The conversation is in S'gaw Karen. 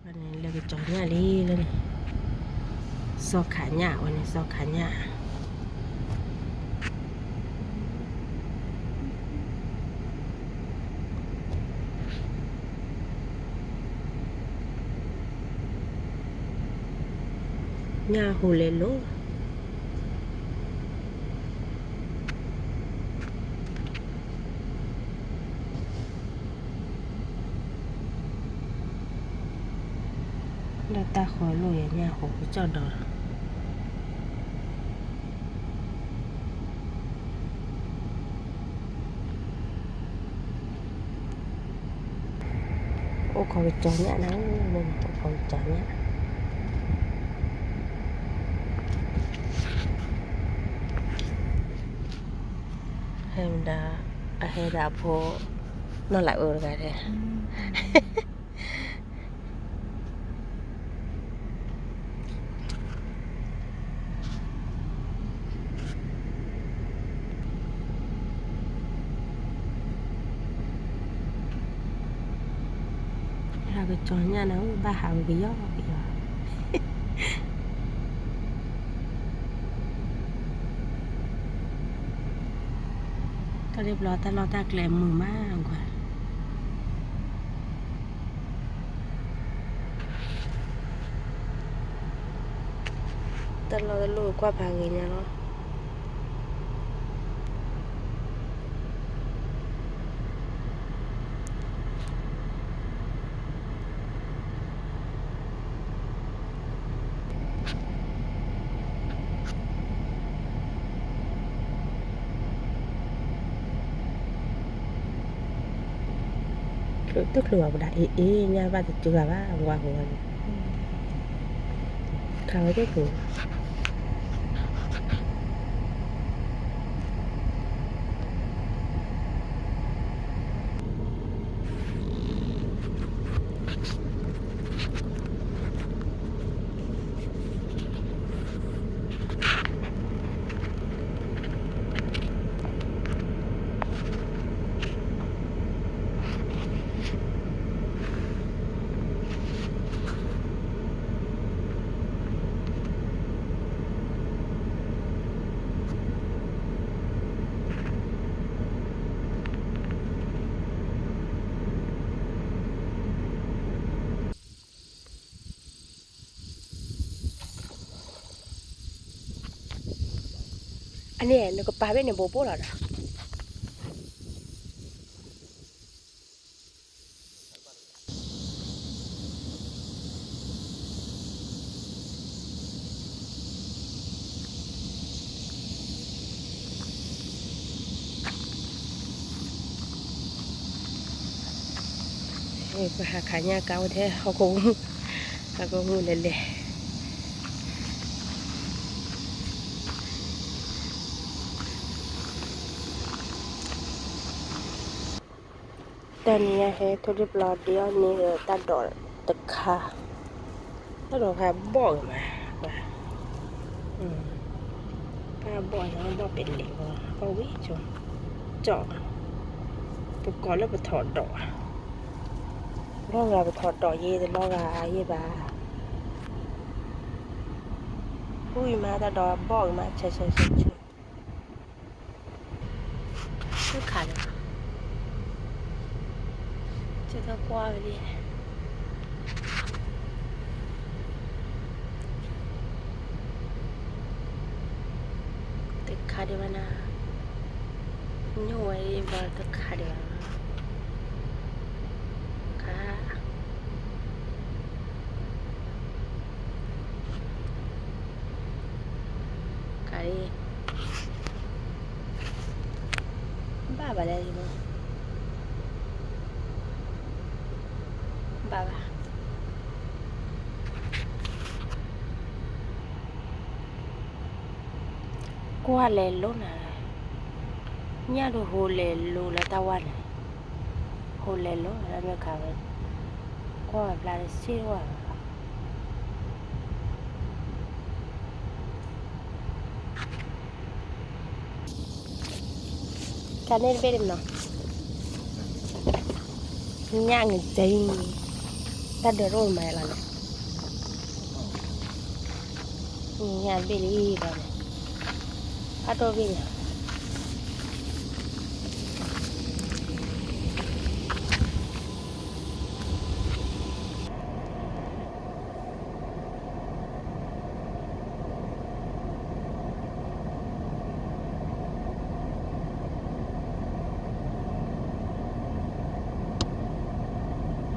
န့ၣ် လၢကစီၤညၣ်လံလၢန့ၣ်, စီၤခးညၣ်ဝဲန့ၣ် စီၤခးညၣ်, ညၣ်ဟူးလဲၤလိၤ လၢတၢ်ဃီလိာ်ယညၣ်ဟူးကစီၣ်ဒီး အိၣ်ခိးကစီၤညၣ်နၤ, အိၣ်ခိးကစီၤညၣ်, ဟဲမဒၣ်, အဟဲဒၣ်အဖိ နီၢ်လၢအၢတဂၤဒဲး ဟးကစီၤညၣ်နၤ ဘၣ်ဟးဝဲကယီကယီ, တၢ်လၢပျီတၢ်လီၢ်တၢ်ကျဲမုာ်မးကွၢ် တၢ်လီၢ်တလိၣ်ကွၢ်ဖးဂ့ၤညါလီၤ. တချုးဘၣ်ပဒၣ်အ့ၣ်အ့ၣ် ညၣ်ဘၣ်တတုၤဂၤဘၣ် ဝါဟူးဝါန့ၣ် ခးဝဲတချုး အန့ၣ် နကပာ်ဘ့ၣ်န့ၣ် ဘိးဘိၣ်လီၤဒီး ပဟးခးညၣ်ကါဝဲထဲ ဟီၣ်ခိၣ်မုၢ် ဟီၣ်ခိၣ်မုၢ်လဲၤလဲၤ တၢ်နံၤညါဟဲထိၣ်ဒံၣ်ပျီဒ့အီၣ်န့ၣ်ဒီး တၢ်ဒိးတခါ, တၢ်ဒိးတခါဘီၣ်ဂ့ၤမး, ဘၣ်ဘီၣ်ညါ ဘီၣ်ပဲာ်လဲၣ်ဘီၣ်, ဘီၣ်ဝံၤကၠီ, ကၠီ, ပကိးလၢပထီၣ်ဒိး, လီၤဂာ်ပထီၣ်ဒိးယ့ၢ် တလီၤဂာ်ယ့ၢ်ဘၣ်, ဝံၤမးတၢ်ဒိးဘီၣ်ဂ့ၤမး ဆဲးဆဲးဆဲးဆဲး တခါဒီး ကကွၢ်ဝဲလံ, တခါဒံးဘၣ်နၤ, ညိၣ်ဝဲလံဘီတခါဒံးဘၣ်, ခါ ခါလံ, ဘၣ်ဘၣ်လဲၣ်, ဘၣ်ဘၣ်, ကွၢ်လဲၤလိၤနၤ, ညၣ်ဒိးဟူးလဲၤလိၤလၢတၢ်ဝါန့ၣ်, ဟူးလဲၤလိၤလၢမ့ၢ်ခါဝဲ, ကွၢ်ဝဲဖျါတစ့ၢ်ဝဲ ကန့ၣ်တဘ့ၣ်တမနီၤ, ညၣ်ငဒိၣ်, တၢ်ဒၢးတအိၣ်မးလီၤန့ၣ်, ညၣ်ဘ့ၣ်လံလီၤန့ၣ်, ဖးဒိၣ်ဘ့ၣ်လံ,